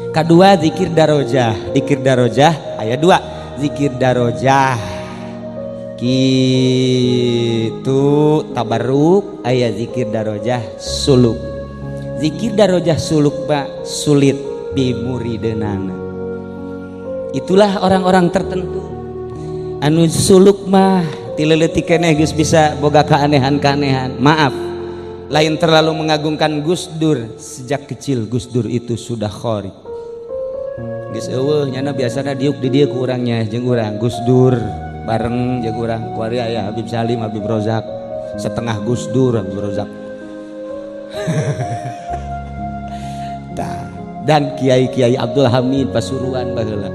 Kedua, zikir darojah. Zikir darojah aya dua. Zikir darojah kitu tabarruk, aya zikir darojah suluk. Zikir darojah suluk, Pak, sulit dimurideunana. Itulah orang-orang tertentu anu suluk mah ti leutik keneh geus bisa boga keanehan-keanehan. Maaf, lain terlalu mengagungkan Gus Dur, sejak kecil Gus Dur itu sudah khori. Geus eueuh nyana, biasana diuk di dieu ku urangnya jeung urang Gus Dur bareng jeung urang kuari aya Habib Salim, Habib Rozak, setengah Gus Dur Habib Rozak. Tah, dan kiai-kiai Abdul Hamid Pasuruan baheula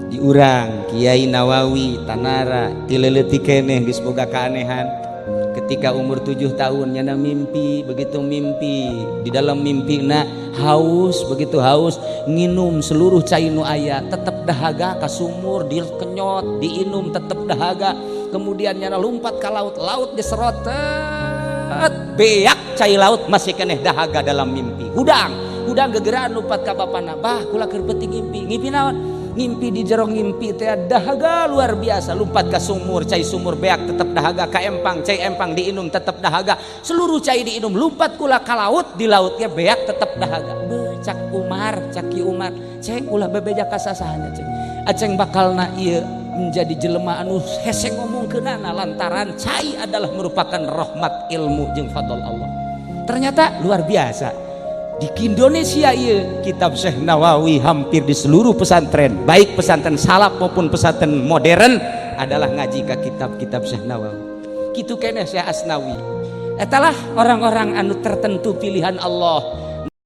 di urang, Kiai Nawawi Tanara, ti leutik keneh geus boga keanehan. Ketika umur 7 tahun nyana mimpi, begitu mimpi, di dalam mimpi na haus, begitu haus nginum seluruh cai nu aya tetep dahaga, ka sumur dikenyot diinum tetep dahaga. Kemudian nyana lompat ke laut, laut diserot, beak cai laut, masih keneh dahaga dalam mimpi. Hudang hudang gegeraan lompat ka bapana, "Bah, kula keur peuting ngimpi." "Ngimpi naon?" "Ngimpi, di jero ngimpi teh dahaga luar biasa, lompat ke sumur, cai sumur beak tetap dahaga, ka empang, cai empang diinum tetap dahaga, seluruh cai diinum, lompat kula ka laut, di lautnya beak tetap dahaga." Be, cak Umar, cak Ki Umar, "Ceng, ulah bebeja ka sasahanya, Ceng. Aceng bakalna ieu menjadi jelema anu hese ngomongkeunana lantaran cai adalah merupakan rahmat ilmu jeung fadl Allah." Ternyata luar biasa di Indonesia iya kitab Syekh Nawawi hampir di seluruh pesantren, baik pesantren salaf maupun pesantren modern, adalah ngaji ke kitab-kitab Syekh Nawawi. Kitu keneh Syekh Asnawi. Etalah orang-orang anu tertentu pilihan Allah.